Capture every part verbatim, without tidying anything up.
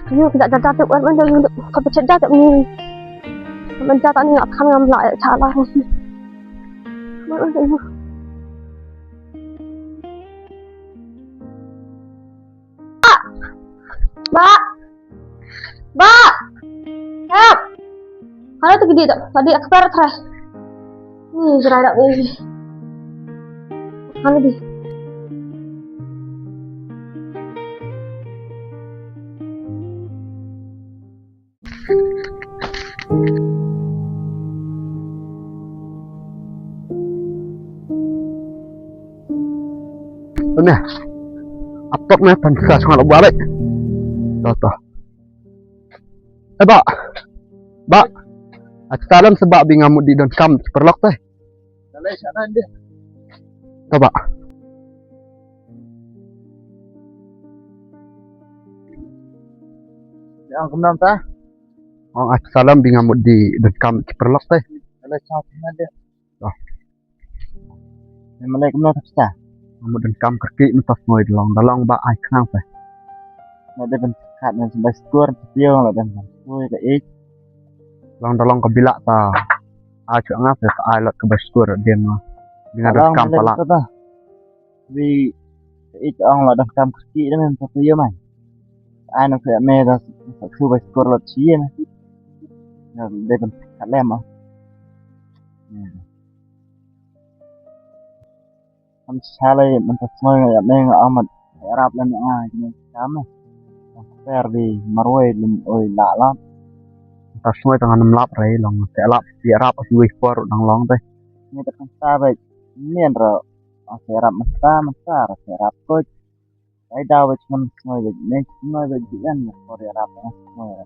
Ayo, kejap, kejap, kejap, wan, wan, wan, kau pecah dah kat ni. Menja kat ni, akan ngam lah, eh, salah. Wan, wan, wan. Ba! Ba! Ba! Help! Hano tu gidi tu? Tadi aku perut rai. Ni jerai dah ni. Hano di? Nè, apot nè, pan ka sngap buah leh. To, to. Eh, Bah. Bah. Ata lem seh Bah, bi nga mut dih donkam ki paralok te. To, Bah. Ong kumno ta? Ong, ata lem bi nga mut dih donkam ki paralok te. Leh sa kumno de. Ong. Mem leh kumno ta pisa? Nga mut donkam kyrkieh mynta sngi, da long, da long Bah, ai khnang te. Leh dei ban khat, ban bai skur, pisa, leh dei ban skur ka ïeit. Long, da long ka bilah ta. Ai shuh nga te, ai lut ka bai skur, dei ma. Bi nga donkam palat. Wi, ïeit, ong la donkam kyrkieh de, mem sa ïa mai. Ai na sa me da sa su bai skur lut shi ïa mai. Dei ban khat lem ah. Am sa lei mynta sngi ïa me nga amat ïarap lem nga kine kam. Per bi marwei lem oi la la. Mynta sngi tang ngan lap rei long te lap ïarap si wei por dang long te. Ni ta kan sa bai mien ro. Ase rap mynta, mynta ase rap koit. Ai daw bad sngewbha bad ne sngewbha bad jian ne por rap ne sngewbha.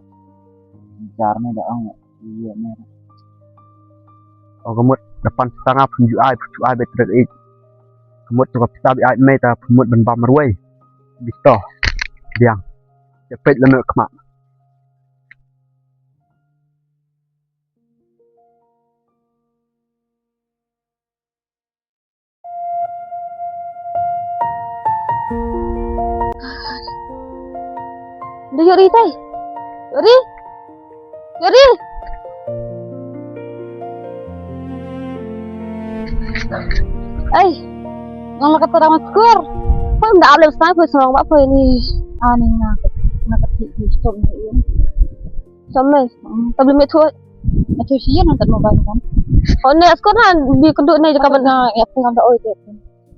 Jar ne da ong ïa ne. O ka mut da pan tang ap ju ai ju ai bad trek ik. Ka mut to ka pisa bi ai me ta ka mut ban bam marwei. Bisto. Biang. Ïa peit lane khma. Nda ïoh ri tai. Ïoh ri. Ïoh ri. Ei. Ngam lah kata dang skur. Poi ym da ap lem stai poi sarong ba poi ni. Ah, ni nga. Nga kata ki stop ni. Samai. Tabli me thu. Achu sian nang kat mobile kan. Oh, ne askor na bi kynduh ne jaka ban. Na ya pun da oi te.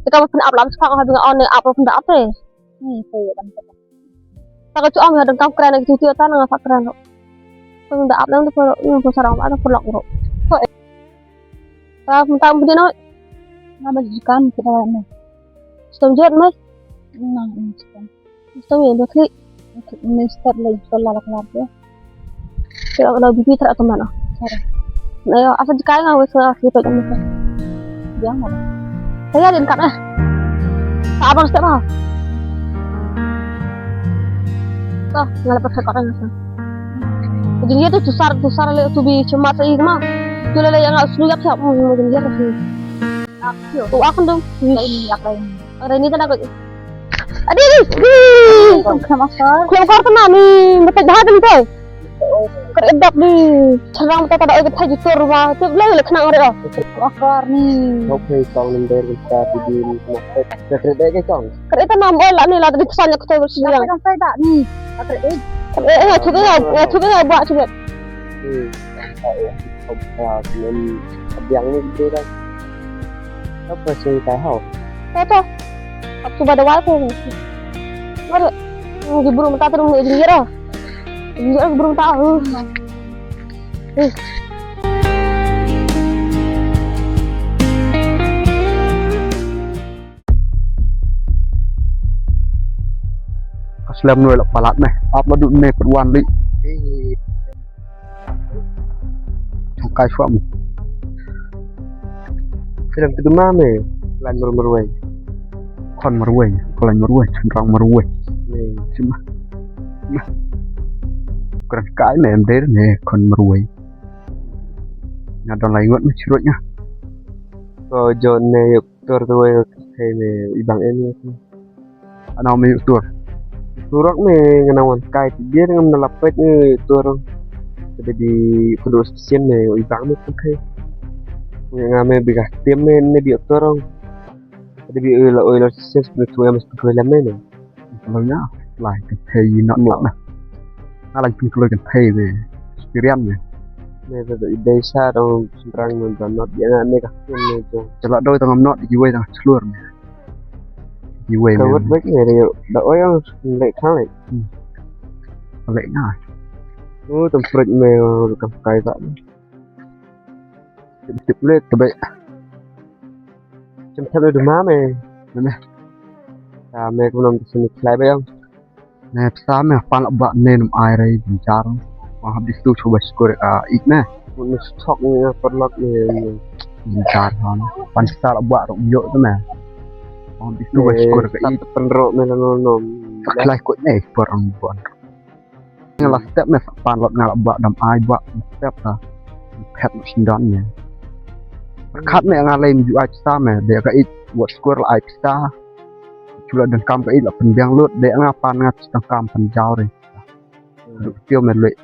Jaka ban pynap lam spak ha bi nga on ne ap pynda ap te. Ni te ya ban. Ta ka chu am ya dang kam kren ki tu ta na nga sak kren. Pynda ap nang tu ko ni ko sarong ba ta pulak ro. Ta mynta mynta noh. Nga ba jikan kita ne. Stom jot mai. Nang jikan. Stom ye ba klik. Minister lagi sekolah lah kelar tu. Kira kalau bibi terak teman ah. Sorry. Nah, yo, asal jikan nga wes nga klik pek ni. Jangan. Saya ada dekat eh. Tak abang step ah. Tuh, nggak dapat record kan. Jadi dia tuh susar susar le tu bi cuma sa i kma. Tu le yang nggak selu yap siap mau jadi dia tuh. Aku. Tuh aku tuh. Lain yak lain. Ada ini tak ada. Adi adi. Adi. Kau kena makan. Kau kau kena ni. Betul dah ada ni tu. Kret dap ni. Charang betul tak ada oi betul jutor rumah. Tu le le kena ngare. Wakar ni. Okay, song number kita di ni. Kret dap ke song. Kret dap nam oi lah ni lah tadi kesannya kita bersih. Kret dap ni. Kret dap. Eh eh cuba ya, cuba ya buat cuba. Hmm. Biang ni dia dah. Apa sih tahu? Tahu tahu. Aku sudah ada wifi. Mari. Hmm, ki briew mynta te ruh ne jingïarap. Jingïarap ki briew mynta. Hmm. Eh. Ka slem noi la palat ne. Ap la dut ne pat wan li. Jong kai shuwa mo. Film tu duma me, Lain Marwei. Khon Marwei, Lain Marwei, Chynrang Marwei. Sima. Kren kai me em der ne Khon Marwei. Nga don lai ngot me chirut nga. Ko jon ne yuk tur tu wei, he me ibang em. Ano me yuk tur. Turok me nga nang wan kai ti biar ngam na lapet me yuk tur. Kada di kudu station me ibang me tu kai. Nga me biga tim me ne bi yuk tur. Kada bi oi la oi la station me tu em tu kai la me ne. Kalau nya lai kan thei not not na. Nga lai pun kalau kan thei me. Experience me. Me tu dei sa dong Chynrang me don not dia ne ka tim me tu. Chala doi tang not di wei tang chlur me. Iwei. Ka me wut bek ne da oi ang lek thang lek. Hmm. Lek nga. Oh, tam prik me kam kai ta. Tip tip lek ta bek. Chem thep le duma me. Mane. Ta me kum nam sini khlai bek ang. Ne psa me pan la ba ne num ai rei binchar. Wa hab distu chuba skur a ik ne. Mun stok ni parlok ni. Binchar han. Pan psa la ba rok yo tu me. Wa hab distu ba skur ka ik. Penro me la nom nom. Klai kot ne por ang bon. Nga la step me pan lot nga la ba dam ai ba step ta. Phet no sindan ne. Khat me nga lem ju ai psa me de ka ik wat skur la ai psa. Chula dan kam ka ik la pynbiang lut de nga pan nga tang kam pynjaw re. Duk tio me lek.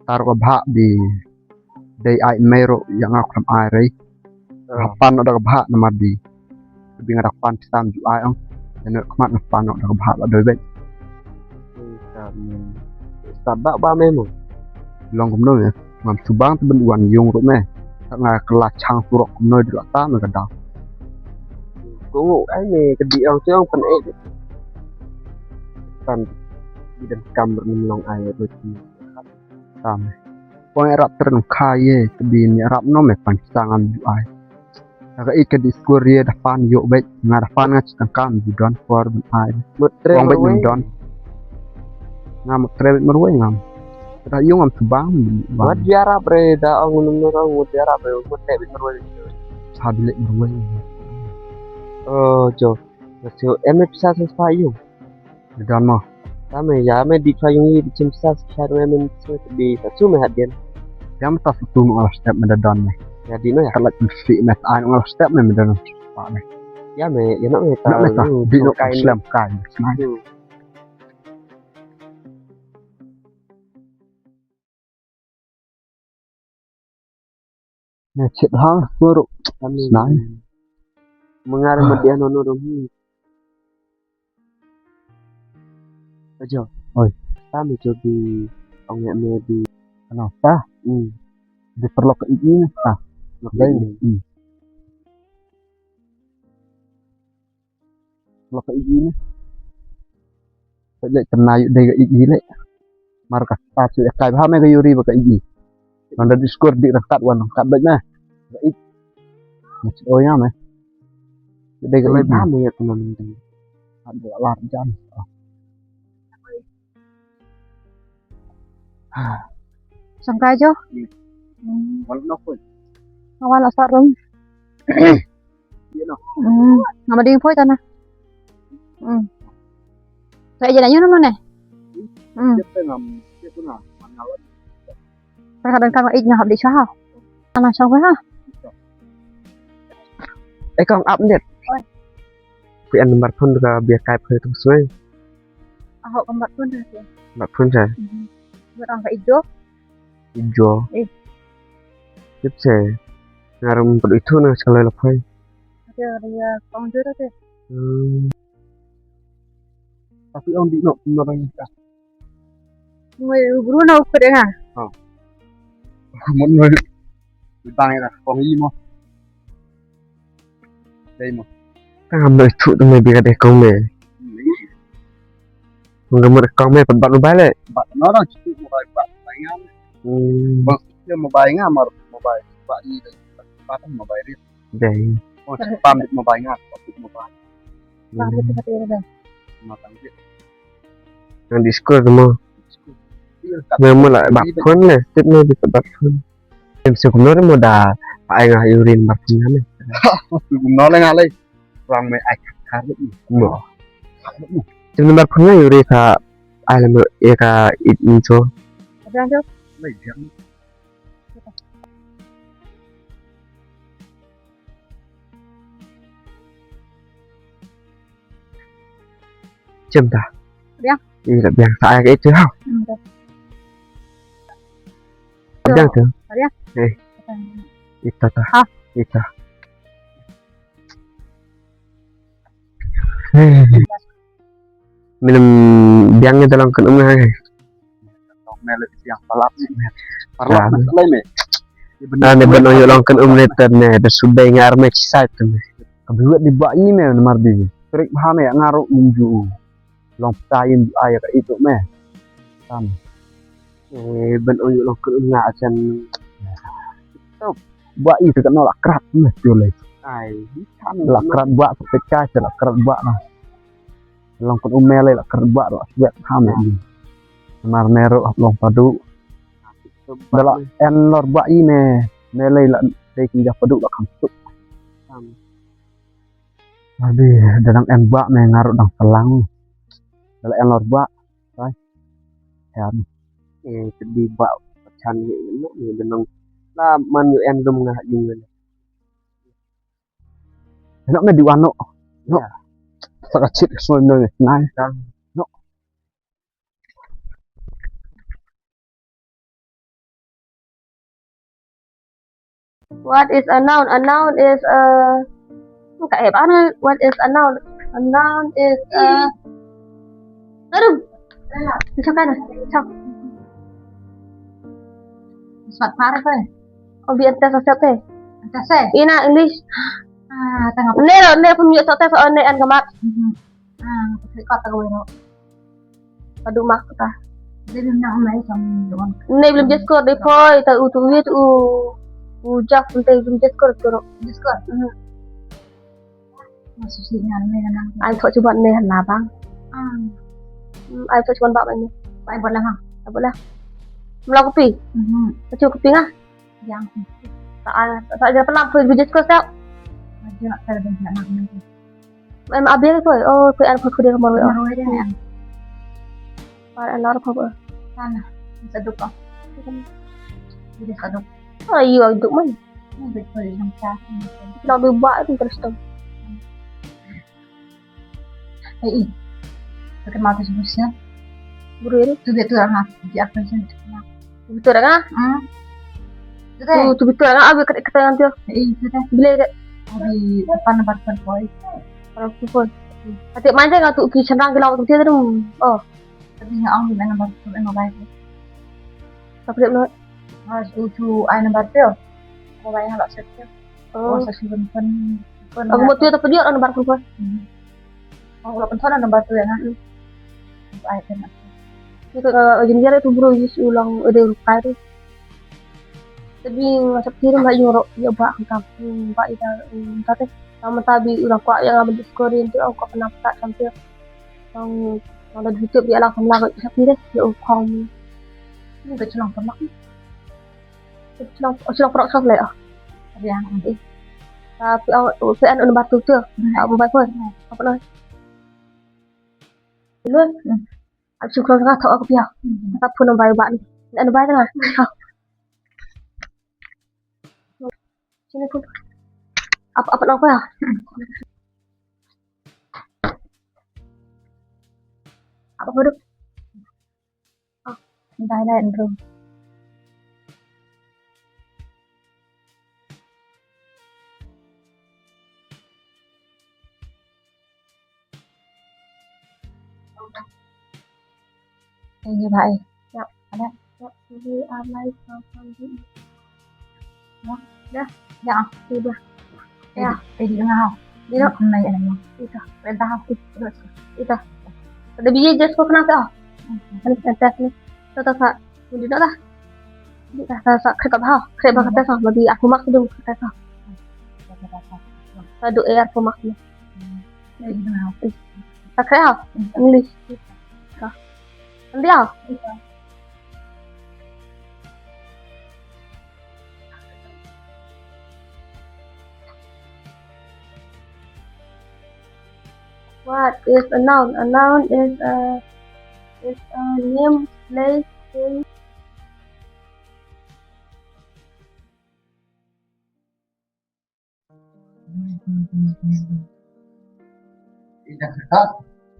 Tar ka bha di dei ai me ro ya nga kram ai re. Pan no da ka bha na ma di. Bi nga da pan sam ju ai ang. Dan no kmat na pan no da ka bha la doi bek. Sa ba ba me mo. Long kumno ya. Ngam subang te ben wan yung ro me. Nga kela chang surok kumno di la ta me ka dang. Ko ngo ai me ka di ang tiang pen ek. Kan di dan kam ber nem long ai ro ti. Tam. Pong rap ter nong kai ye te bi ni rap no me pan sang am ju ai. Ka ik ka di skur ye da pan yo bek nga da pan nga chitang kam ju don por ben ai. Mut tre. Pong bek marwei. Don. Nga mut tre bek marwei ngam. Da yung am tubang. Wat biarap re da ong num nurang mut biarap re mut tre bek marwei. Sa bilik marwei. Oh jo. Ngasih em pisa sa sa yung. Di don mo. Tame ya me di try yung yi di chim sa sa sa me me me bi sa su me hadien. Ya me ta sa tu mo ala step me da don me. Ya di no ya. Kala chim si me ta an ala step me me da don. Pa me. Ya me ya no me ta. No me ta. Di no kai slem kai. Snai. Ne chit ha suru. Snai. Mengar me dia no no dong. Ajo. Oi. Ta me jo bi ong ya me bi. Ano ta? Hmm. Di perlu ke ini ta. Dai. Hmm. Perlu ke ini. Lek kena yuk dei ka igi lek. Mar ka ta chu ya kai bha me ka yuri ba ka igi. Nanda diskur di rangkat wan rangkat bek na. Ka ig. Mas oh ya me. Dei ka igi. Bha me ya kena nanda. Ada lar jan. Sangkai jo. Wal nok pun. Wal asar rum. Hmm, ngam ding poi tana. Hmm. Sa ija na yun mo ne. Hmm. Tana dan kan ij na hab di sha ha. Tana sha ha. Eh kong update. Oi. Phi an number phone ka bia kai phi tu sui. Aho ka number phone ha. Number phone ha. Number ang ka ijo. Ijo. Eh. Tip se. Ngarum padu itu na sekolah lepai. Ada dia kong jura te. Hmm. Tapi ong di nok menarang ka. Ngoi bru na ukut nga. Oh. Mon ngoi. Bang ya kong i mo. Dei mo. Tang am noi thu tang me bi ka dei kong me. Nga mut kong me pat bat mobile eh. Bat no dang cukup mobile bat mobile ngam. Hmm. Bang cukup mobile ngam mar mobile bat ni dah bat mobile rit. Dai. Oh, cukup pam mobile ngam, cukup mobile. Ba rit ka rit dah. Matang rit. Nang Discord mo. Iya, me mula bat phone le, tip me di bat phone. Em se kumno mo da pa ai nga yu rin bat phone ne. Kumno le nga le. Rang me ai kar le. Mo. Tim number phone nga yu ri ka ai le mo e ka it ni so. Ada ada. Lai jam. Jam ta. Biang. Ih, la biang sa ai ka itu ha. Hmm, dah. Biang tu. Biang. Eh. Ita ta. Ha. Ita. Minum biang ni dalam kan umah. Parlok me. Parlok me. Nah, ne ban ong ïoh long kan um ne tad ne da sudai ngar me chisai tad ne. Ka biwet di ba i me namar di. Trik bha me ngar ru um ju. Long pta yin ai ka itu me. Tam. Eh, ban ong ïoh long kan um nga asan. Ba i tu kan la krat me tu le. Ai, la krat ba tu ka la krat ba na. Long kan um me le la krat ba ro sbet ha me ni. Mar me ro long padu. Dala en lor ba i me me le la de kin ja padu la kam tu. Abi dang en ba me ngar ro dang telang. Dala en lor ba. Sai. Yan. Eh, tadi ba chan ni ni dang la man yu en dum nga yu. Nok me di wan nok. Nok. Sa ka chit ka soi no nai. What is a noun? A noun is a ka eh ba. What is a noun? A noun is a Aduh. Macam mana? Macam. Sat par apa? Oh, bi entes sat eh. Entes eh? Ina English. Ah, tengah. Ne lo, ne pun yuk tes oh ne an kamat. Ah, putri kota gue no. Padu mak ta. Dia memang mai sama. Ne belum jeskor de poi ta u tu wit u u jak pun te belum jeskor tu no. Jeskor. Masih sih ngan me nang. Ai thok chuban me na bang. Ai thok chuban ba me. Ai bot la ha. Ai bot la. Mla kopi. Kachu kopi nga. Yang. Ta ai ta ja pelam pui bijis ko sa. Aja nak tar dan nak. Em abi ko. Oh, ko an ko dia kemar. Kemar dia. Par an lar ko. Sana. Saduk ko. Jadi saduk. Ayo duk mai. Nak bi ba tu terus tu. Eh, eh. Pakai mata sebut siap. Buru ini. Tu betul lah. Di apa sih? Betul lah. Hmm. Tu tu betul lah. Abi kata kata yang tu. Eh, tu dah. Bila dek. Abi depan nampak pun boy. Kalau tu pun. Ati manja ngatu ki senang ki lawa tu dia tu. Oh. Tapi nga ong di mana baru tu enggak baik. Tapi dia menurut. Mas ucu ai nambar pil. Ko bai nga lok set pil. Oh. Sa shu ban pyn. Aku mau tu tapi dia nambar pil. Aku lok pynthon nambar pil ya nga. Ai kan. Itu ka jin dia tu bro yis ulang ede rukai tu. Tapi nga sap kirim ba yung rok ya ba kam. Ba ita kata. Sama tabi ulang kuat yang abis korin tu aku kenapa tak sampai. Tang tang da dei tip ïa lang samla ka sha phi de ïa u khong. Ni ka chnong samla. Chnong chnong prok sha le ah. Riang. Eh. Ta phi au phi an un bar tu tu. Ta bai poi. Apa noi? Lu. Ap shu khlong ka thok ka pia. Ta phone bai ba ni. An bai ta. Sini pun. Apa apa nang ya? Apa apa duk? Ah, dah dah Andrew. Ini baik. Ya, ada. Ya, ini alai sama di. Ya, dah. Ya, sudah. Ya. Eh, di tengah. Di tengah. Naik lagi. Itu. Perintah aku. Terus. Itu. Ka dei biji jes ko kena sa. Ani ka test ni. To to sa. Ni dei dah. Ni dah sa sa khrek ba. Khrek ba ka test sa. Madi aku mak tu khrek sa. Sa du air ko mak ni. Sa khrek ha. English. Sa. English. What is a noun? A noun is a is a name, place, thing. Ida kata.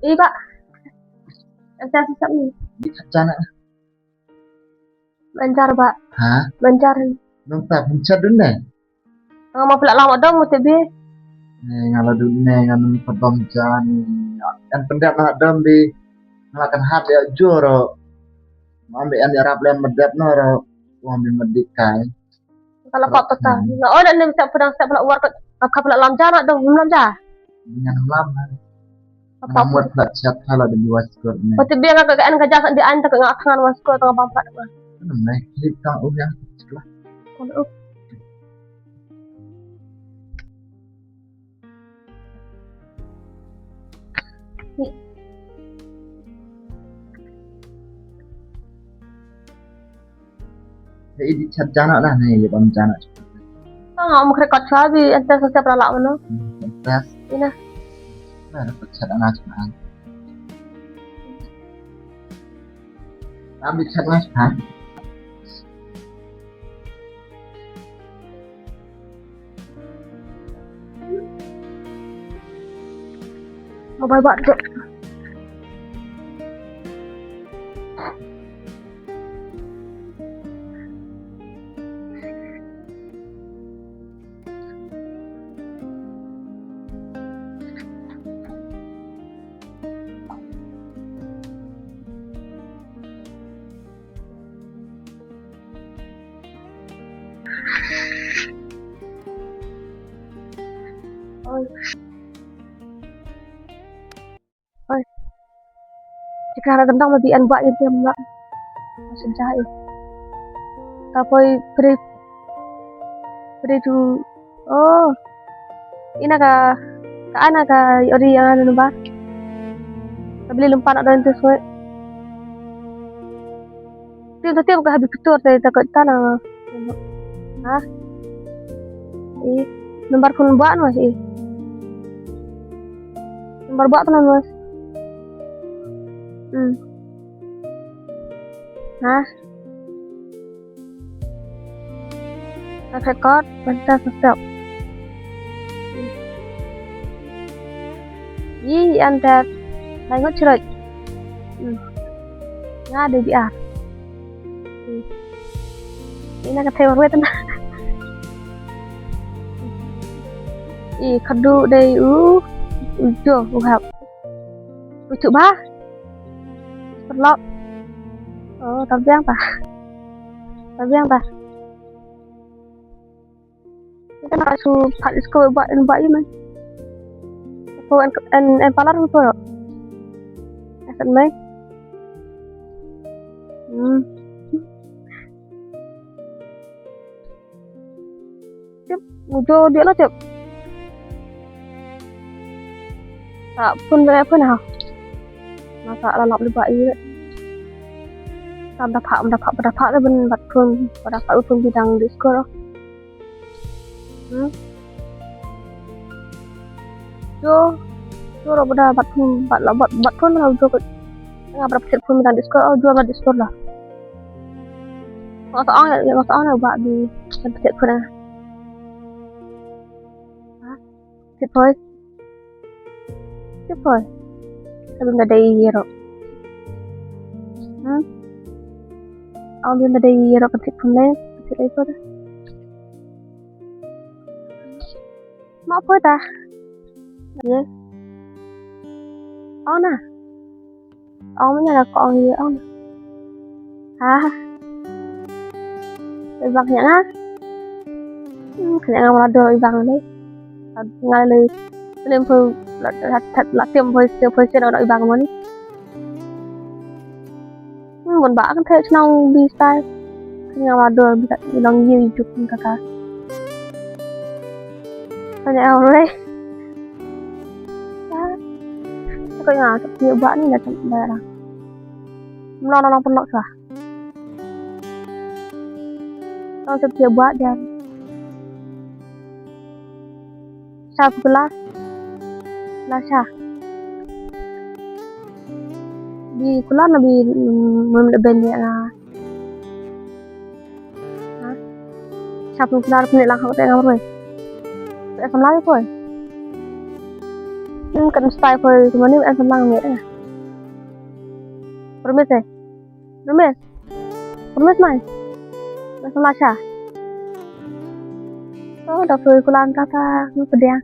Iba. Asa sasa ni. Di kata na. Manjar ba. Ha? Manjar. Nang ta pun chadun ne. Nga ma pula lama dong mesti bi. Ne nga la dun ne nga nang padom jan. Yang pendek na dom bi. Nga kan hat ya joro. Ambil yang diarap lem medet no ro. Ambil medik kai. Kalau pop peta. Na oh dan nem sap pedang sap pula war kat. Apa pula lam jan dong lam jan. Dengan lam. Apa pula chat kalau di luar skor ni. Pati bi nga ka en ka jas di an tak nga tangan was skor tengah bampat. Mana klik tang udah. Kalau Hei, di chat jana dah ni, ya bang jana. Ah, um record sabi, ente sesep rala mano. Tes. Ina. Nah, dapat chat anak sekarang. Abi chat mas kan. Mobile ba dek. Oi. Oi. Jika ada tentang lebih an buat yang dia nak. Masih jahil. Kapoi pre pre tu. Oh. Ina ka ka ana ka ori yang anu ba. Ka beli lempan ada yang tu suai. Tiap tiap ka habis betul saya takut tanah. Ha? Ih, nombar phone buat mas ih. Nombar buat tu mas. Hmm. Ha? Record, bentar stop. Ih, antar. Langot cerot. Hmm. Nga ada biar. Ina ka thei marwet na. I khadu dei u u jo u hap. U chu ba. Perlok. Oh, tabiang ta. Tabiang ta. Ita na su phat isko ba en ba i man. Ko en en en palar ko. Asan mai. Hmm. Tip, ujo dia lah tip. Tak pun banyak pun ha. Masa lalap lebak i. Tam dapat dapat dapat ben bat pun dapat pun bidang di sekolah. Hmm. Jo, jo ro bada bat phone bat la bat bat phone la jo ka. Nga bada phet phone dan Discord, oh jo bada Discord la. Nga ta ong ya, nga ta ong ba di kan phet phone. Ha? Phet phone. Phet phone. Tapi nda dei ro. Hmm? Ong di nda dei ro kan phet phone le, phet ai phone. Ma poi ta. Ye. Ong na. Ong ma nya ka ong ye ong na. Ha. Ibang nya nga. Hmm, kanya nga ma do ibang le. Nga le. Lem poi la la la tem poi se poi se do ibang mo ni. Ngan ba kan theh chnong bi stai. Kan nga ba dor bi kat long ye juk kan kaka. Kan ya re. Ko nga sap ye ba ni na chem ba ra. Mlo na long pun lok sa. Long sap ye ba jan. Sha pukula. La sha. Bi kula na bi, mm, mem le ben ya. Ha? Sha pukula pun lang hak te ngam roi. Te samla ko. Hmm, kan stai ko, kemani en samla ngi. Promise eh. Promise. Promise mai. Promise mai sha. Oh, da pui kulan kata, nu pediang.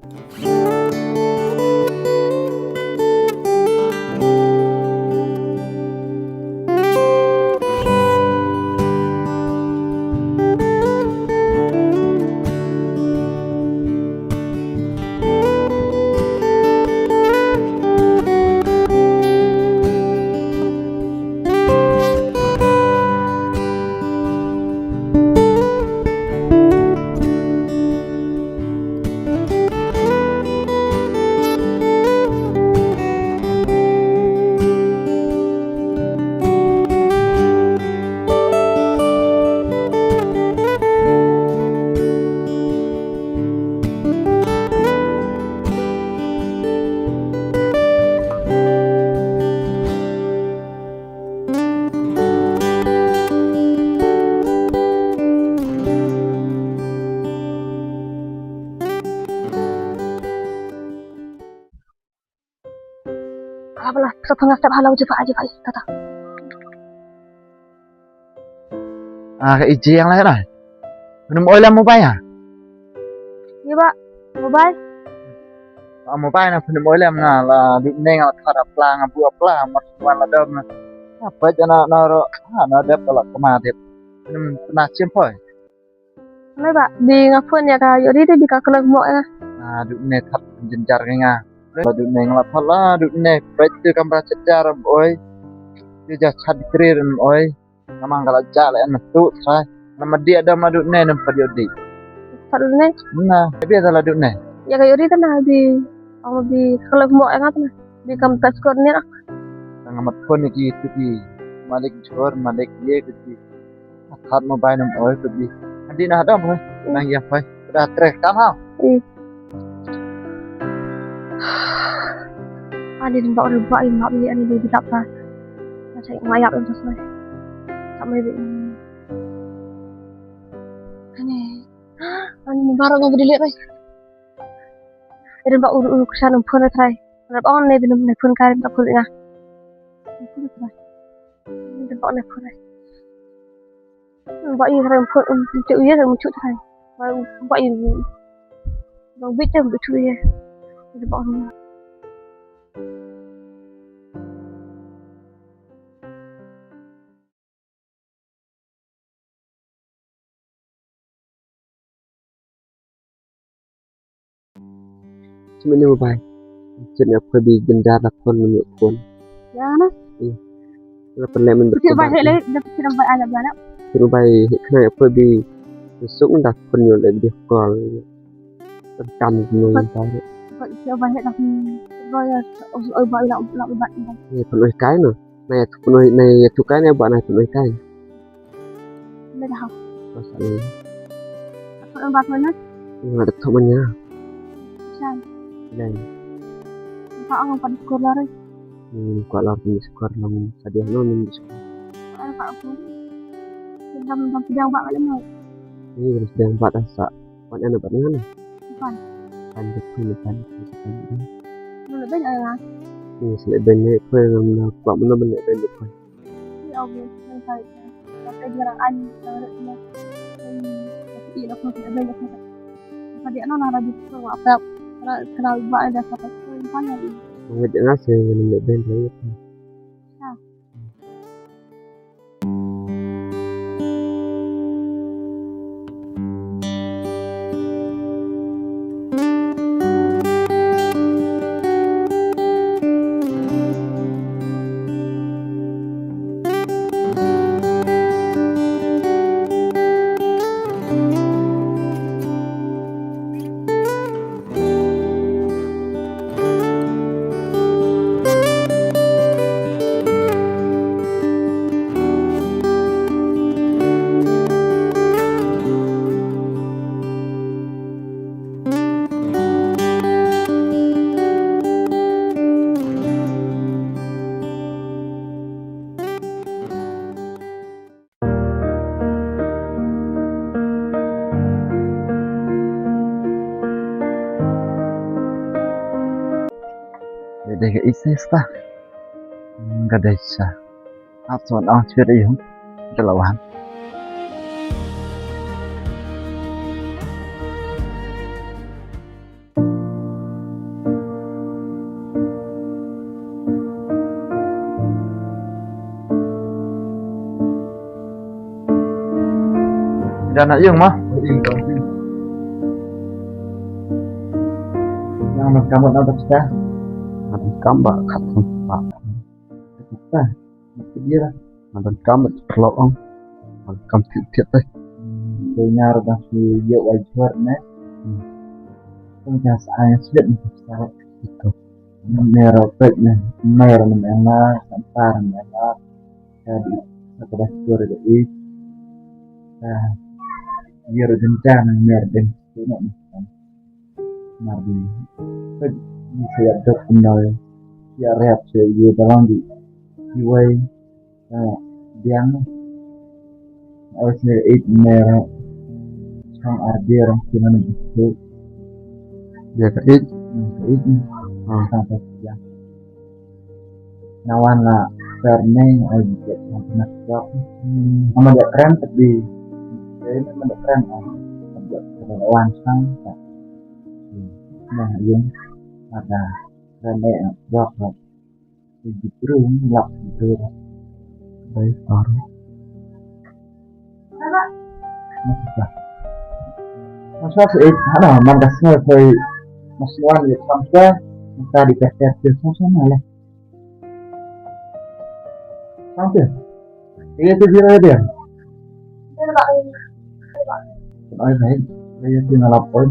Bala bala, sa panga step halau jipa jipa tata. Ah, ka iji yang lai lai. Pynum oi lam mobile ah. Ye ba, mobile. Ah, mobile na pynum oi lam na la du neng la thar apla nga bu apla mar wan la dom na. Apa jana na ro ha na dep la kama dep. Pynum pynah chim poi. Lai ba, bi nga phone ya ka Yori de bi ka kelek mo ya. Ah, du ne that jynjar ka nga. Ba du ne nga la that la, du ne pet tu kamra chejar oi. Tu ja chat krir oi. Namang kala ja la en tu trai. Nama dia da ma du ne nam pad Yori. That du ne. Na, bi da la du ne. Ya ka Yori ta na bi, ong bi kelek mo ya nga ta na. Bi kam ta skor ni la. Nga mat phone ki tu ki. Malik jor, malik ye ki. Khat mobile nam oi kut bi. Adi na dam hoi. Nang ya hoi. Dah trek kam ha. Hmm. Ani din ba oi ba i map ni ani di dap ka. Macam mayap itu semua. Tak mai bi. Ani. Ani mubarak ngam berdiri oi. Irin ba uru uru kusan umpun trai. Rap on ne binum ne pun kai ba pun nga. Pun trai. Irin ba on ne pun. Ba ïa ka rem pun, um, bitu ïa ka mutu trai. Ba, ba ïa, ba bitu bitu ïa. Ba ong. Simi ni mobile. Chin ya phe bi jendar da phone ni phone. Ya na? Iya. La pele men. Chin bai hele, da chin bai ala bana. Chin bai he khna ya phe bi suk da phone yo le video call. Tam ni bai. Chin bai he da phone. Bai ya, bai la la bai. Ye phone oi kai no. Na ya tu phone oi, na ya tu kai na ba na phone oi kai. Leh dah. Masa ni. Apa yang bakal nak? Yang ada tu mana? San. Lain. Apa orang pada sekolah ni? Hmm, kuat lah pergi sekolah lah. Tadi aku nunggu sekolah. Apa aku? Sedang sedang bak kat mana? Ini sedang bak dah sak. Wan ana ba ngan. Pan. Pan de pun pan. Mana ben ana? Ni selek ben ni pun ngam na kuat mana ben ni pun. Ni au ben ni kai. Tapi jarang an. Tapi ini aku selek ben aku. Tadi ana na rabi tu apa? Kalau kalau ba ada satu pun pan. Ngam nasi ngam ben ni. Ka ïeit sa. Ka dei sa. Ap son ang chwet ïa ka lawan. Dah nak yung mah. Yung dong. Yang nak kamu nak tak? Nak kamu bak kat tempat. Kat tempat. Kat dia lah. Nga donkam bad ki paralok ong. Nga donkam tiap tiap te. Te nga ruh dang shu ïoh wai jhuar ne. Tang ka sa ai slet ne ka sa. Ito. Ne ruh pek ne. Ne ruh ne eng la, sa par ne eng la. Ka di sa ka dah jhuar ka i. Ka ïa ruh jynjar ne mer deng. Mar di. Peit, ngi sa ïa dok kumno, ïa rep sa ïa da lang di. Iwei, eh, biang. Oi, sa ïa eit mer. Chong ar dia rong sina na bitu. Dia ka eit. Hmm, ka eit ni. Ah. Sa ta biang. Nga wan la per ne, ai di ket sa kena jawab. Hmm. Ama dia keren tapi. Dia ni mana keren, ah. Dia keren wan sang. Nah, yung ada keren ne, jawab. Di bru, lap di bru. Baik, baru. Masuk lah. Masuk sih, eh, ada man ka sngew soi. Masuk wan di sampe. Maka di kerja dia sama-sama lah. Sampe. Iya tu zero dia. Oi, baik. Iya tu ngalap oi.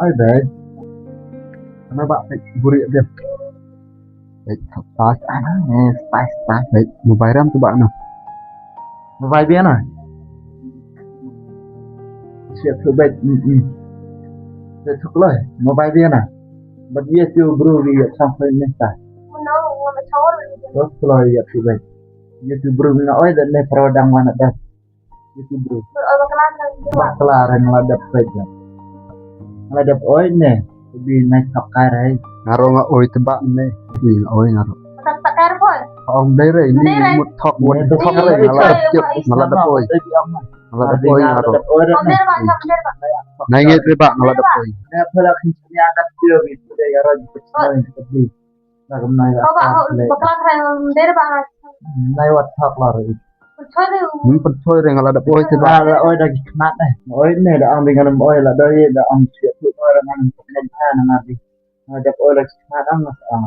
Oi, baik. Kenapa, baik? Buri dia. Bad, ah, eh, spice, spice. Bad, mobile ram tu ba no. Mobile bia na. Siap tu bad, hmm, hmm. Siap tu kelai, mobile bia na. Bad dia tu bro dia sang sang ni ta. Terus kelai dia tu bad. Dia tu bro na oi dan ne prodang mana dah. Itu bro. Bakla reng la dep peit. La dep oi ne. Bi nai thok kai rai. Nga ruh nga oi tebak ne. Ni nga oi nga ruh. Thok kai rai. Ong dei rai ni mut thok mut thok rai nga la dep oi. Nga la dep oi nga ruh. Nai ngi tebak nga la dep oi. Ne pala kin nya kat dia bi dei rai. Nai wat thok la rai. Pynthoi re nga la dep oi te ba. La oi da ki khmat eh. Oi ne da ang bi ngan oi la doi da ang siat tu oi da ngan pynthoi na ngan bi. Nga dep oi da ki khmat ang nga sa ang.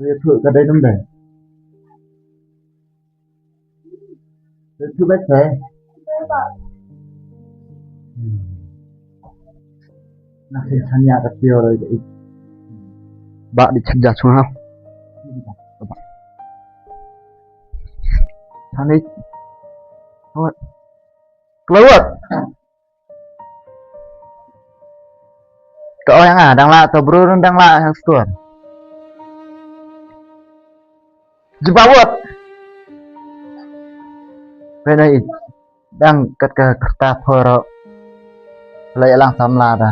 Oi tu ka dei dum dei. Oi tu bek eh. Na khin chan ya ka tio oi da. Ba di chan ja chung ha. Thani. Wat. Klawat. Ka oi nga dang la to bru dang la hang stor. Jubawat. Pena i. Dang kat ka kerta phoro. Lai alang samla da.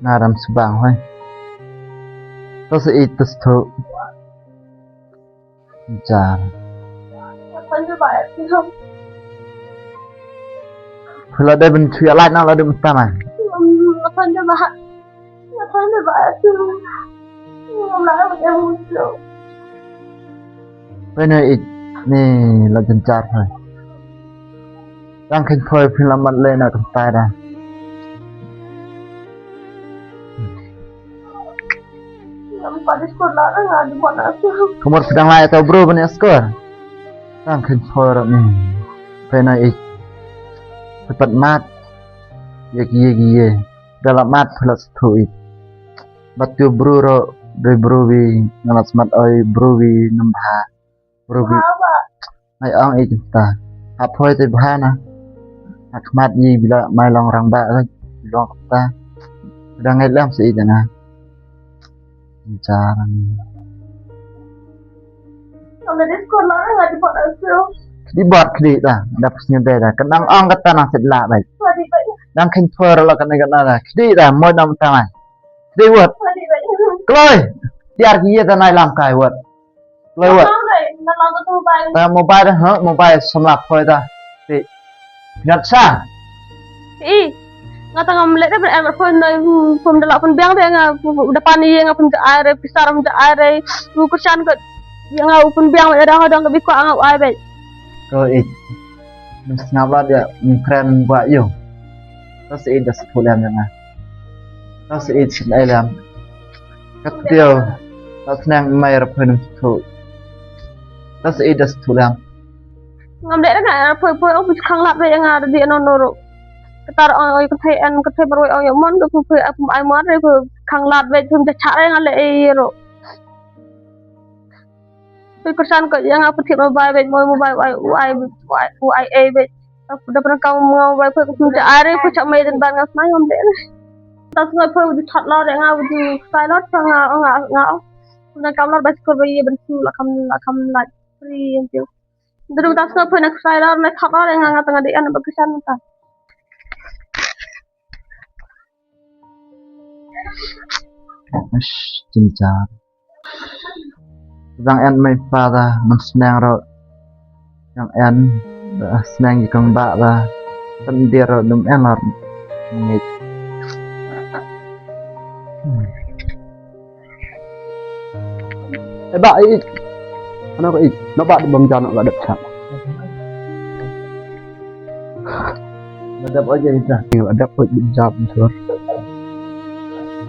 Naram subang hoi. To se i to stu. Jar. Phila dei ben thuya lait na la dei mata man. Pene ik ni la jen jar phai. Dang khin phoi phin la mat le na kam tai da. Ka mut phi dang lai ta bru ban ïa skor. Dang khin phoi rap ni. Pynai ik. Phi pat mat. Ïa ki ïa ki ïa. Da la mat phi la sngewthuh ik. Bad tu bru ruh dei bru wi nga la smat oi bru wi nambha. Bru wi. Ai ong i kynta. Hap hoi te bha na. Ha khmat i bila mai long rangbah ka long kynta. Dang ngai lem se i te na. Jarang. Khdi bot khdi da. Da pus ngi da. Kan dang ong kata na sit la bai. Dang khin phor la kan kata da. Khdi da mo dam ta mai. Khdi bot. Kloi. Tiar ki ye ta nai lam kai wat. Kloi wat. Ta mobile ha, mobile samla phoi ta. Ti. Ngat sa. I. Nga ta ngam leh re, ban em phone noi, phone da la pynbiang re nga, da pan ye nga pynja ai re, pisa ram ja ai re. U Kristan ka, ya nga u pynbiang re, da dang ka bi kwah nga u ai beit. Ko i. Nang sngap la dia, nang kren ba yu. Ta sa i da sa thu lem ya nga. Ta sa i sa ai lem. Kat dia, ta sneng mai ra pynum sa thu. Ta sa i da sa thu lem. Ngam dei re nga, phoi phoi, oh, bit khang lap re nga, dei ano no ro. Kata ro, oh, ka thai en, ka thai marwei, oh, ya mon, ka phoi phoi, ai mon re, phoi khang lap re, phoi ja cha re nga le e ro. Phoi Kristan ko ya nga, phoi thip mobile re, mo mobile, ai, ai, ai, ai, ai, ai, da pernah kau mobile, phoi phoi ja are, phoi cha mai den ban nga smai ngam dei re. Ta sngai phoi di thot lo re nga, di sai lo cha nga, nga, nga. Na kam lo ba skor ba ye ben su la kam, la kam la. Ri yang tiu. Dulu ta sngap na ksai lar na khap lar nga nga tengah di an ba kesan ta. Ish, jynjar. Dang en mai pa ta, nang sneng ro. Dang en, eh, sneng i kong ba ta. Tan dir ro dum en lar. Ngit. Hmm. Eh, ba, i, i. Ano ka i? No ba, di bam jam, ba dep chap. Ba dep aja ita. Ba dep aja jam, sur.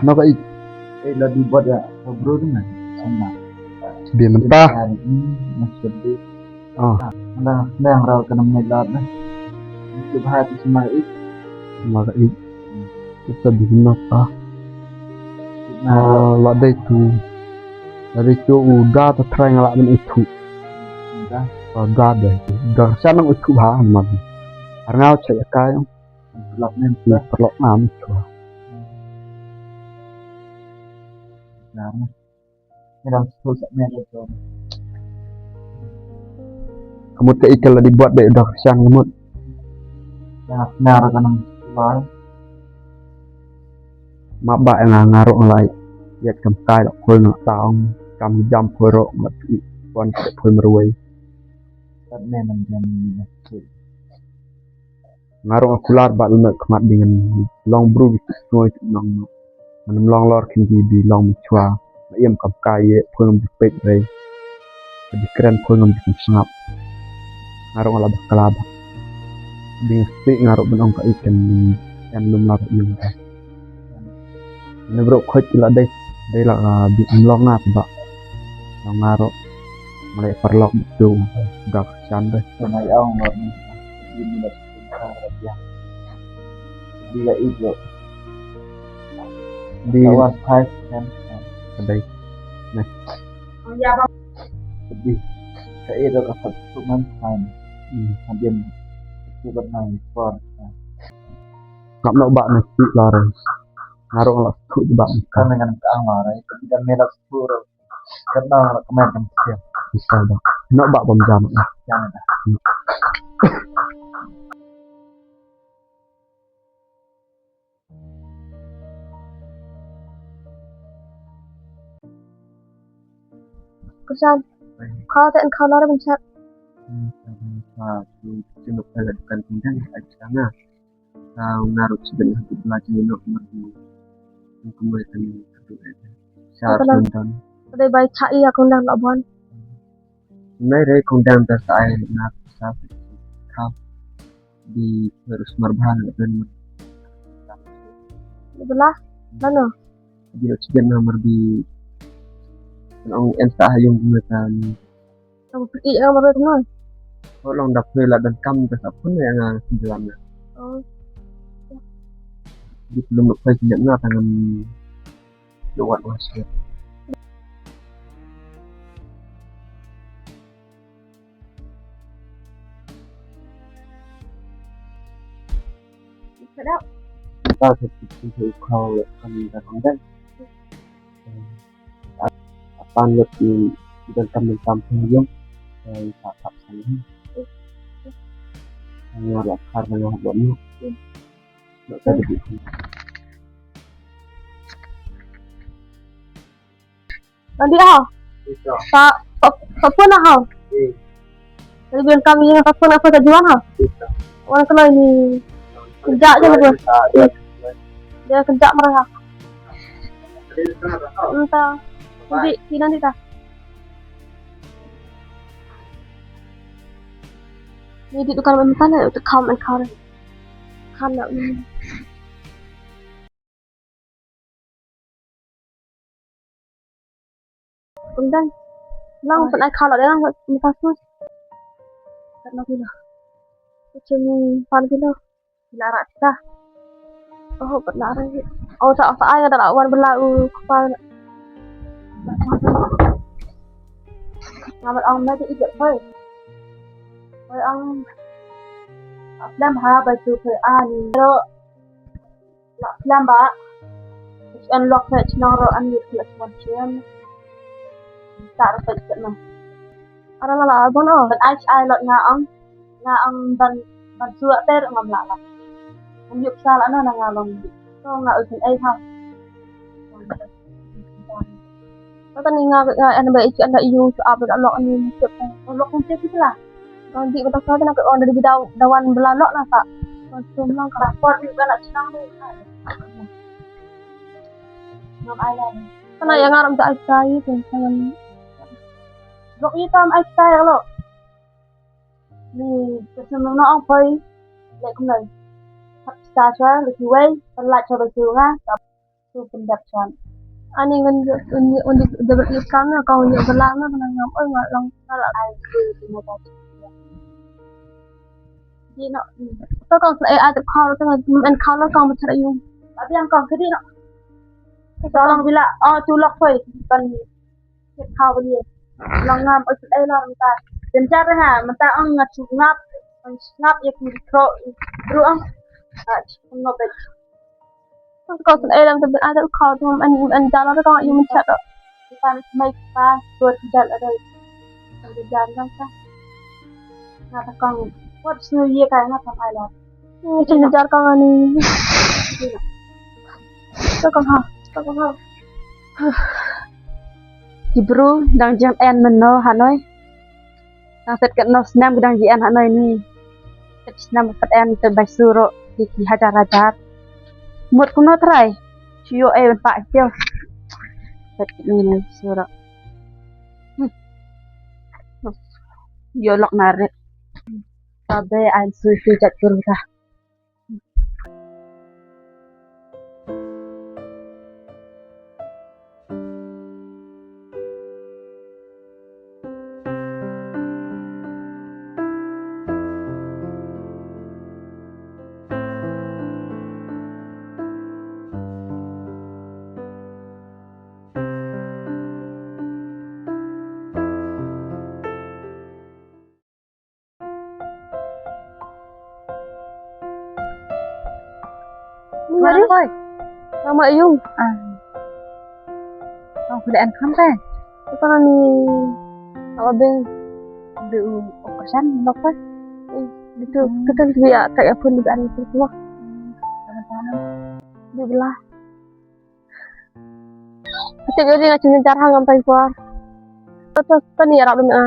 Ano ka i? Eh, la di buat ya, bro tu na. Sama. Bi mentah. Ini, maksud di. Ah. Nang, nang rau ka nam nai lat na. Itu bahaya tu sama i. Sama i. Kita di sini apa? Ah, la dei tu. La dei tu u da ta trai nga la men itu. Da. Ah, da dei tu. Da sa nang itu ha man. Arngau cek ya kai. Perlok nem. Perlok nam itu. Nah. Ngi dang shu sa ne ka jong. Ka mut ka i ka la di buat beit u da ka shan ka mut. Nang nar ka nang bai. Ma ba nga nga ruh nga la ïaid kam kai la phoi nga la ta ong kam jam phoi ruh nga la ïaid pon ka phoi marwei. Kat ne nang jam ni. Nga ruh nga kular ba lyngngoh khmat ba ngan long bru ba sngewthuh nong. Ngan ym long lor khin ki ba long mynshuwa. Nga ïam kam kai ïa phone ngam ju peit rei. Ka dei kren phone ngam ju sngap. Nga ruh nga la bakla ba. Dei nga stieh nga ruh ban ong ka i kan em lum la ba ïam ka. Ngi bro khot ki la dei, dei la, ah, bi ym long nga ba. Long nga ruh. Malai paralok bitu. Dak chan dei. Nai ong ba ni. Ini la ka ya. Di la i bro. Di. Awas hai kan. Dei. Nah. Di. Ka i ro ka sat tu man hai. Hmm. Hadien. Tu ban hai por. Ngap nok ba na ti la re. Nga ruh nga la shu ba. Kan dengan ka ang la re. Tapi dan me la shu. Kan na ka me kan sia. Bisa ba. Nok ba bam jam. Jam. Kusan. Kau tak kau lara bencak. Satu jenuh kala dukan pindang aja sana. Kau naruh sebenarnya belajar nok merdu. Aku mereka ni satu aja. Satu nonton. Ada baik cak iya kau dah labuan. Nai re kong dang da sa ai na sa kha. Di terus marban ben. Di belah mana? Di oksigen nomor di. Nong en sa ayung metan. Nong pergi yang baru tu. Ko long da phe la dan kam da sa pun yang jalan. Oh. Di belum lepas nyam na tangan. Luat masih. Sedap. Kita seperti itu kau kan datang dan. Apan lut di dan teman kampung yang. Dari kakak sana. Hanya lapar dengan buatnya. Nggak ada duit. Andi ha. Sa sa sa pun ha. Jadi bilang kami yang tak pun apa tujuan ha. Wan kalau ini kerja aja lah. Dia kerja mereka. Entah. Jadi sini nanti dah. Ni di tukang mentah na tukang mentah. Kan nak. Kumdan. Lang pun ai khalot ya lang masa sus. Kat nak kilo. Kucing pan kilo. Kilo rak kita. Oh, kat nak rak. Oh, tak tak ai ada rak wan bela u kepal. Ngamat ong na di ijak boy. Boy ong. Aplam ha baju boy ani. Ro. Lak plam ba. An lok phet chnong ro an yut lak mon chen. Ta ro phet chnong. Ara la la bon o. Ban ai ai lok nga ong. Nga ong ban ban suak ter ngam la la. An yuk sa la na nga long. To nga u chen ai ha. Kata ni nga nga an ba ich an da yu chu ap da lok ni ni chep. Lok ni chep la. Kong di mata sa na ko on da dawan bela lok na sa. Kong sum long ka. Rapor ni ba la chnang ni. Ngam ai la. Kana ya ngaram ta ai sa yi kan sangan. Lok ni tam ai sa ya lok. Ni ka sum long na ong poi. Lek kumno. Sa sa lek wei. Pala cha ba chu nga. Su pyndep chon. Ani ngan ngan ngan di de ber ikam na kong nyo bela na bela ngam oi ngal long ngal ai su di na ta. Di no. To kong sa ai ai khol to ngan en khol kong ma chara yung. Abi ang kong kedi no. To long bila oh tu lok poi pan kit khol beli. Long ngam oi ai long ta. Jen chara nga mata ong ngat su ngap ngap ya kro bru ong. Ah, ngop. Kong sa ai lam ta bin ai ta khol to an an jala to kong yung chat to. Kita ni mai pa suat jal ada. Kan jal kan ka. Nga ta kong wat su ye kai nga tam ai la. Ni chin jar kong ani. Ka kong ha, ka kong ha. Ki bru dang jam en mynno ha noi. Nang set kat no snam ki dang ji en ha noi ni. Set snam kat en te bai suro ki ki hajar hajar. Mut kuno trai. Chu yo e pa kyo. Set ni ni suro. Hmm. Yo lok na re. Tabe an su su jat kur ka. Ni ngari? Oi. Mama yung. Ah. Oh, kuda en kham pe. Ito na ni. Awa ben. Di u operation doktor. Dito, kita biya tak apa ni an tu semua. Di belah. Kati ka dei nga chim jar ha ngam tai kwar. To to ni rak dun a.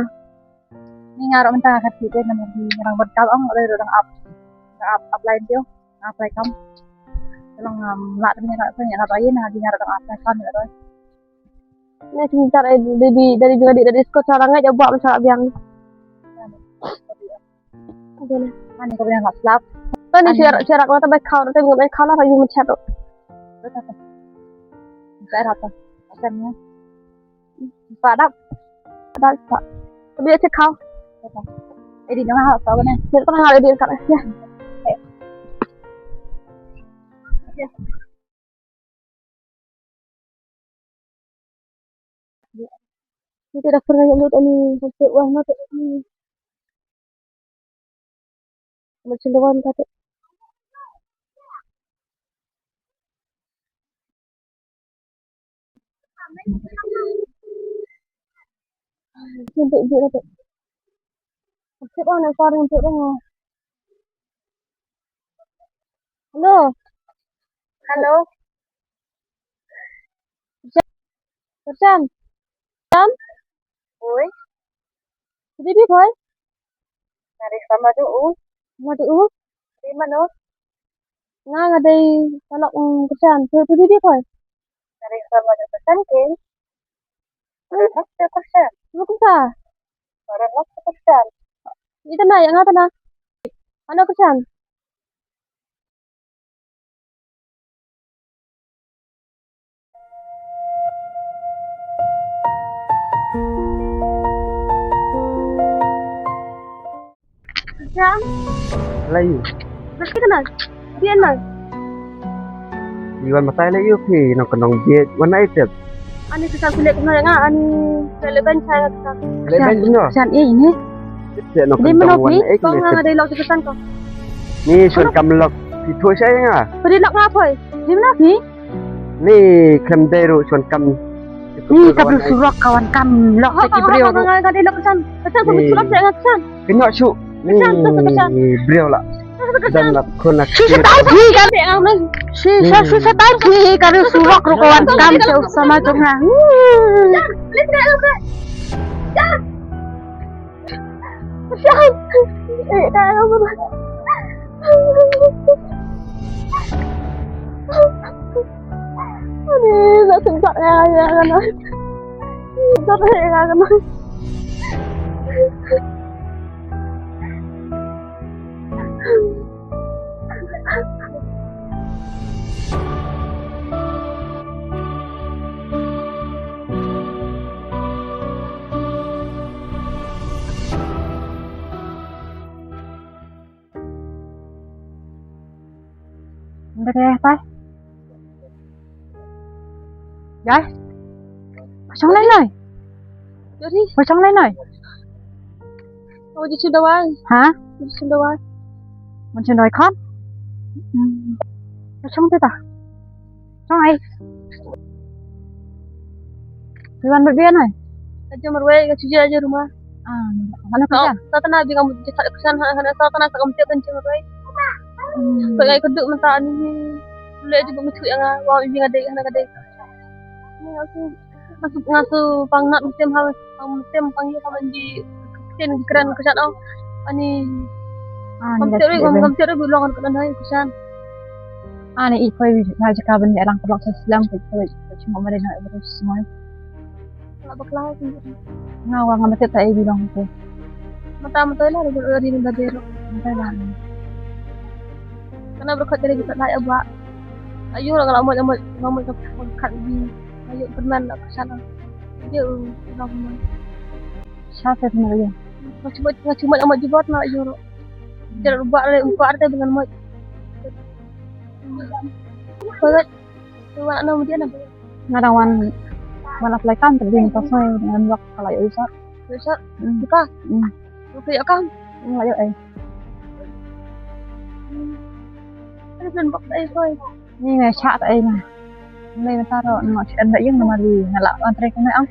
Ni nga rak mynta ka ti te namar ni rang bad kal ong re rang ap. Rang ap ap line tio. Ap line kam. Long ngam la ni rak ni rak yin ha di nga rak ap line kam ro. Ni chim jar e dei dei dei dei sko chara ngai ja buat chara biang. Ani ko biang lap lap. Tani cherak cherak mata bai khaw te ngam khaw la yu ma chat. Bai rata. Asan ya. Pa dap. Dap pa. Tapi ya check khaw. Edi nang ha sa ne. Ni ko nang edi ka ya. Ni te da pernah nyamut ani. Masih wah mata ani. Macam dewan kata. Jemput je kata. Masih wah nak saring jemput dong. Hello. Hello. Kerjan. Sam? Oi. Dei bi koi? Nari sama du u. Sama du u. Dei mano? Nga nga dei salok, mm, Kristan. Tu tu dei bi koi? Nari sama du Kristan ke. Nari lok tu Kristan. Lu kumsa? Nari lok tu Kristan. Ita na ya nga ta na. Ano Kristan? Jam. Lai. Bas kita na. Bian na. Iwan matai lai yu phi nong kenong biet wan ai tep. Ani kesan kulit kena nga ani leben saya kesan. Leben no. Kesan eh ini. Dia menok ni, kau nggak ada lok kesan kau. Ni suan kam lok itu saya nga. Padi lok ngapoi? Di mana ni? Ni kam dai ru suan kam. Ni ka bru surok kawan kam lok. Kau kau kau nggak ada lok kesan. Kesan kau surok saya kesan. Kena su. Ni briew la. Dan la khun la. Shi sa tai phi ka. Shi sa shi sa tai phi ka ru surok ru kawan kam sha u sama jong nga. Ani la sengkak ya ya kan. Sengkak ya kan. Nda deh tai. Jai. Pashong lai lai. Jadi. Pashong lai lai. Oh, di sini dawai. Ha? Di sini dawai. Mun sini dawai kan? Hmm. Pashong tu ta. Shong ai. Wan bad bian ai. Ka jam marwei ka shu jia aja rumah. Ah, mana ka jam? Ta tana bi ngam jia kesan ha ha ta tana sa kam tiap kan jam marwei. Ka ngai ka duk mata ni. Le ji bu muthu ya nga wa bi nga dei hana ka dei. Ni aku masuk ngasu pang nak musim ha. Ngam tem pang ïa ka man ji ktien ki kren ka shat ong. Ani. Ah, ngam tem ngam tem bi long ka nan hai ka shan. Ani i koi na jaka ban ïa lang ka long sa slam ka koi ka chuma mare na ibu semua. Ka bakla ki. Nga wa ngam tem ta i bi long ko. Mata mata la ri ri ba dero. Mata la. Kana berkat dari kita lai abak. Ayo la ngam ngam ngam ka kat bi. Ayo permen la ka shan. Dia u long. Sha te na ïa. Nga cuma nga cuma amat jubot na ïa ro. Dia rubak le empat te dengan mat. Pagat. Tu wan na dia na. Nga dang wan wan apply kam te din ta soi dengan wak kala ïa usah. Usah. Hmm. Buka. Hmm. Buka ïa kam. Nga ïa ai. Ada dan bak ai koi. Ni nga shah ta ai nga. Ni nga taro nga shi anda ïing nga mari nga la antre ka mai ang.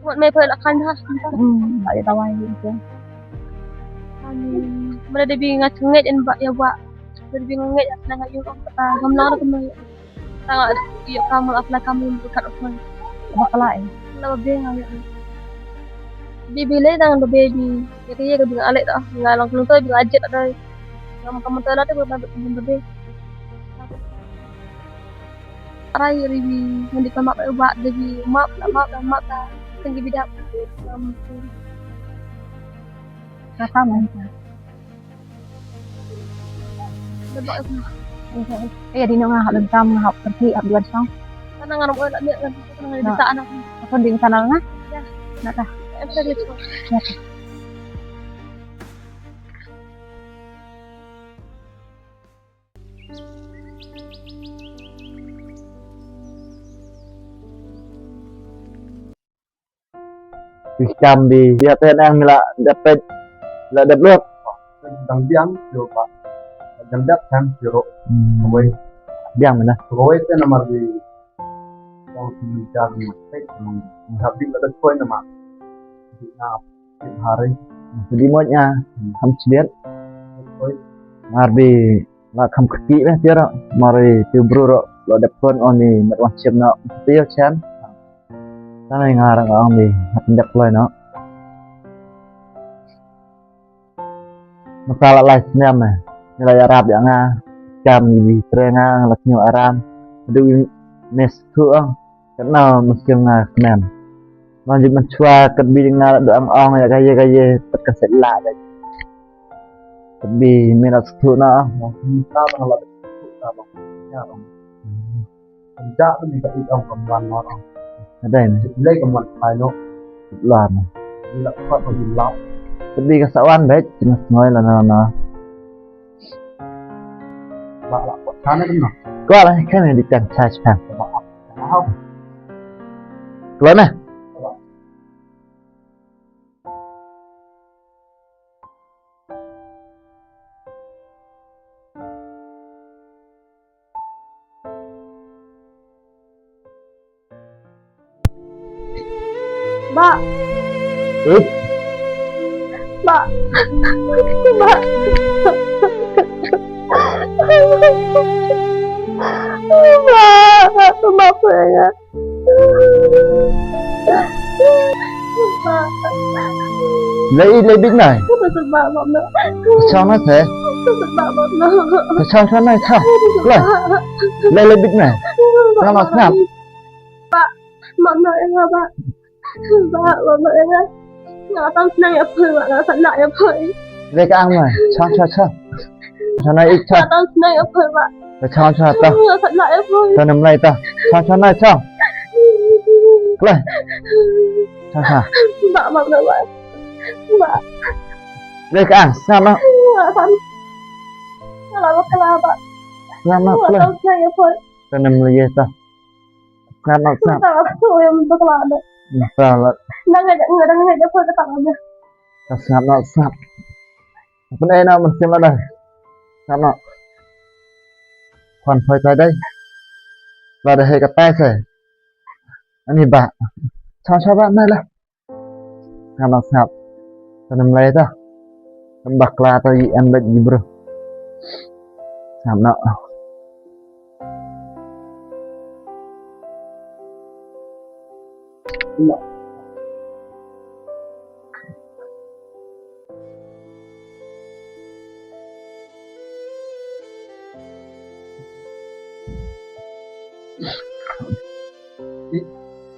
Wat mai poi la kan ha. Hmm, la ïa tawai ïing tu. Ani, mara debi nga chngeit en ba ïa ba. Debi nga ngeit na nga ïing ta ngam lang ka mai. Ta nga ïa ka mal apply ka mai ka kat ok mai. Ba kala ai. La ba be nga ïa. Bi bi le dang da baby. Ïa ka ïa ka bi nga aleh ta. Nga long klung toi bi nga ajet ta doi. Ngam kam toi la te ba ba ba. Arai ri bi ngan di ka map ba de bi map la map la map la. Kan di bidap. Ngam. Kata man. Ba ba. Eh, di nong nga hap lengkam nga hap pergi hap duan song. Kana nga rom oi la miak kan. Kana nga di ta anak. Apa di sana nga? Ya. Nata. Em sa di. Ya. Wi kam bi ïa te nang la dep pet la dep lut. Dang biang shu ba. Dang dep kan shu ro. Hmm. Wei. Biang mana? Wei te namar di. Dang shu jar ni tek nang hab di la dep koi namar. Di na hari. Di mo nya. Hmm. Ham sbiet. Koi. Mar bi la kham kyrkieh beh tiar, mari tu bru ro la dep kon oni met wan chim na tu yo chan. Tang nga rang ong bi, hat dak kloi no. Mynta la lai snem eh. Ni la ïarap ïa nga. Kam ngi bi tre nga la sñiuh aram. Haduh i mes tu ong. Katno mynsiem nga snem. Nong jit mynshuwa kat bi nga la dang ong ïa ka ye ka ye pat ka set la dei. Kat bi me la sñiuh na ong. Mynta la la sñiuh na ong. Ynda tu ni ka ïeit ong kam wan nor ong. Ka dei ne. Lei kam wan phai noh. Lar ne. Ni la khot ma ni lau. Ka dei ka sa wan beit, kina snoi la na na. Ba la khot sana kan noh. Ko la kan ne di kan chai chai. Ba la khot. Ko la ne. Ba. Eh? Ba. Ba. Ba. Ba. Ba. Lei, lei bit nai. Chong na the. Chong, chong nai cha. Lei. Lei, lei bit nai. Ngam snap. Lei ka ang nai. Chong, chong, chong. Chong nai ik chong. Chong, chong, chong ta. Chong nem lei ta. Chong, chong nai chong. Lei. Chong, chong. Lei ka ang, snap noh. Snap noh, lei. Chong nem lei ta. Snap noh, snap. Snap noh. Snap noh, snap. Pynei na mynsiem lada. Snap noh. Khwan phai tai dei. Lada hei ka tai se. Ani ba. Chong chong ba nai la. Snap noh snap. Tanem lei ta. Kam bakla ta i en bet i bro. Snap noh.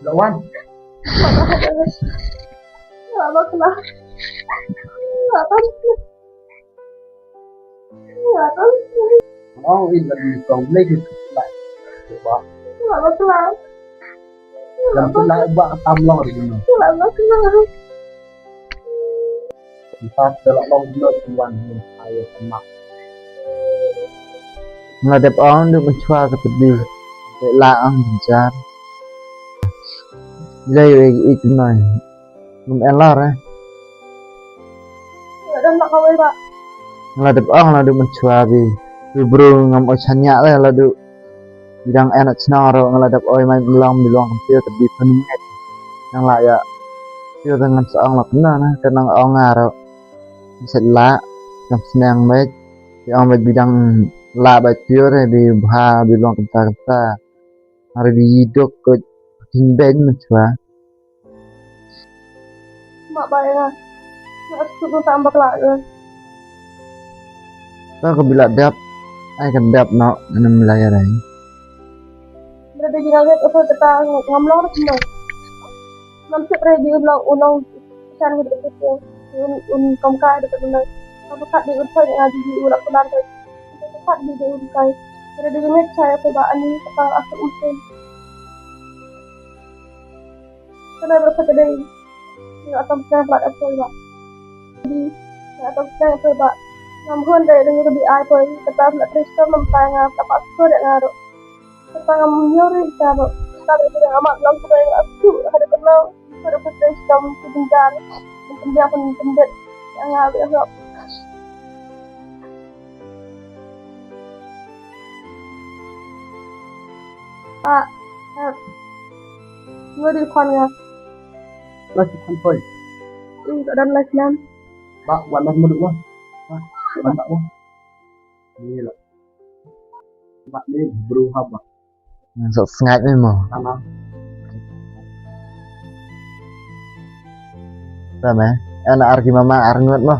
Lawan. Ong in la di kong lei ki lai. Ba. Lam tu lai ba tam long di no. Ba. Nta te la long di no tuan ni ayo semak. Nga dep ong du mynchwa ka tedi. Te la ong jan. Lei wei ik noi. Ngam en lar eh. Nga la dep ong la du mynchwa bi. Bi bru ngam oi chaniah eh la du. Bi dang en chnong ro nga la dep oi mai long bi long kam pia tedi pynning eh. Nang la ïa. Pia te ngam sa ong la kena na ka nang ong nga ro. Set la kam sneng beit. Bi ong beit bi dang la beit pia te bi bha bi long kam ta kam ta. Hari bi dok ko kin beit mynchwa. Mak bai nga. Nga suk nang tam bakla nga. Ta ko bila dap. Ai ka dap no nem lai rai. Berada di ngaget apa kata ngam lor kena. Ngam sep re di ulong ulong. Chan ngi dei un un kom kai dei un. Ka pakat dei un kai ngaji di ulak kular kai. Ka pakat dei dei un kai. Dei dei ngi chai apa ba ani kata aku usin. Kana berapa kedai. Ngi atam chai plat apa ba. Di ngi atam chai apa ba. Ngam hun dei dei ngi bi ai poi kata plat tristom ngam tai nga kata pastor ya ngaru. Kata ngam nyori kata ba. Kata dei dei amat lang kedai aku ada kenal. Pada putri hitam tu benjar. Benjar pun bendet. Yang ngalih hok. Pak, eh, ngu di kon ya. Lah si kon poi. Ini tak ada lagi nan. Ba, wan lah madu wah. Ba, wan tak wah. Ni lah. Ba ni bru haba. Sok sngaid me mo. Tama. Tama, ana arki mama arngut mo.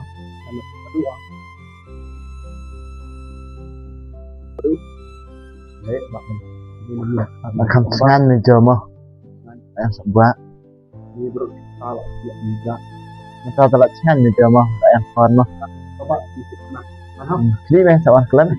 Nakam sngan ni jo mo. Yang sebuah. Mata tala sngan ni jo mo, yang phone mo. Kli meh sawan klan.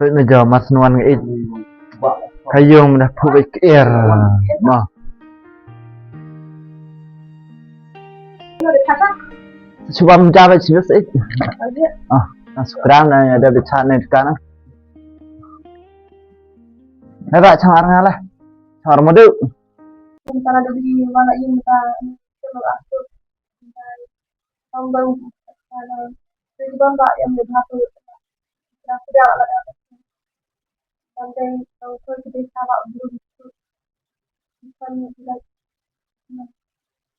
Peit na jaw mas nuan ka eit. Ka yung mdah phu beit ka er. Noh. Shuwa mja beit sibis eit. Ah, na sukran na ya da beit chan ne kan. Na ba chang ar nga lah. Chang ar madu.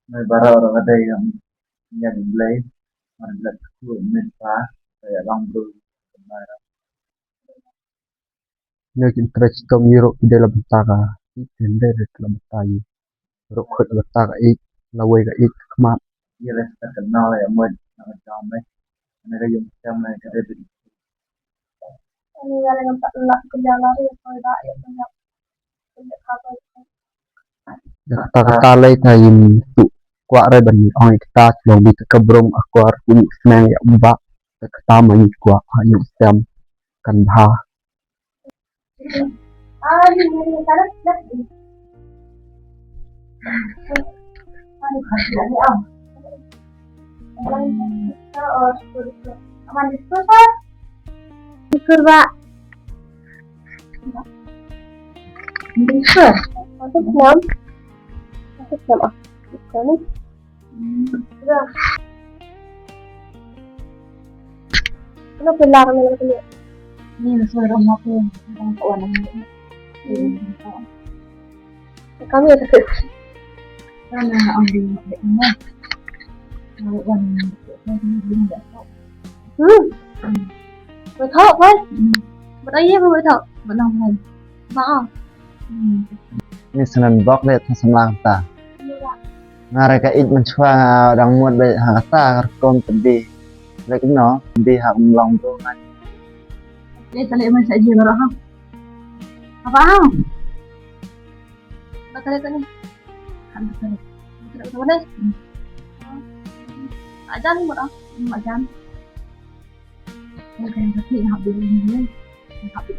Nai bara orang ada yang nyari belai, mari belai aku minta saya orang bro. Ïa ki encourage tom ïa ruh ki dei la bynta ka ïeit, ki dei la bynta ïa ruh, khut la bynta ka ïeit, la wei ka ïeit ka khmat. Ïa leh ka kynmaw ïa mut na ka jam eh. Ana ka ïung sem na ka dei. Ani ïa leh ngam pat lap kynja la ri ko da ïa kynja. Kynja ka ko. Da kata kata lei ta ïa tu kwah re ban ong ïa kata long bi ka brong akwar u sneng ïa u ba. Da kata ma ïa kwah ha ïa sem kan bha. Syukur ba. Syukur. Aku siap ah. Ini. Kenapa larang ni? Ni suara rumah tu. Orang kawan ni. Kami ada. Kan nak ambil ni. Hmm. Wei thok wei. Bad ai ba wei thok. Bad nang wei. Ba. Ni snan bok le ta samlang ta. Nga re ka ïeit mynshuwa nga dang mut beit ha kata ka rukom tymbi. Lek no tymbi ha kum long bro nga. Le ta le man sa ji baroh ha. Apa ha? Ba ta le ta ni. Kan ta le. Ta le ta ni. Ajan baroh. Ajan. Ni kan ta ni ha bi ni. Ha bi.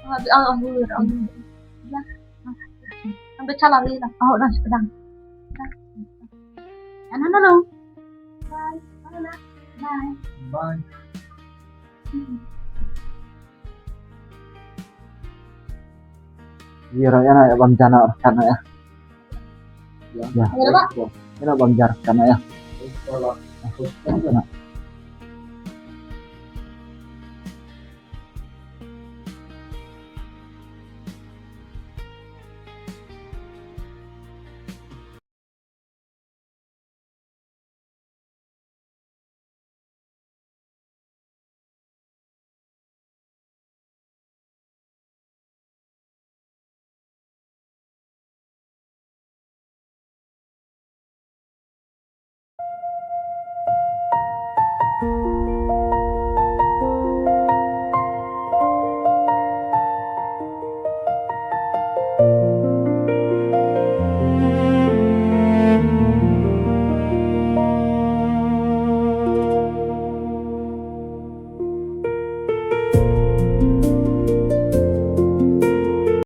Ha bi ang ang. Ya. Sampai salah ni lah. Oh, dah sedang. Ana na lo. Bye. Ana na. Bye. Bye. Ïa ra ïa na ïa bam jana kan ïa. Ïa. Ïa na bam jar kan ïa.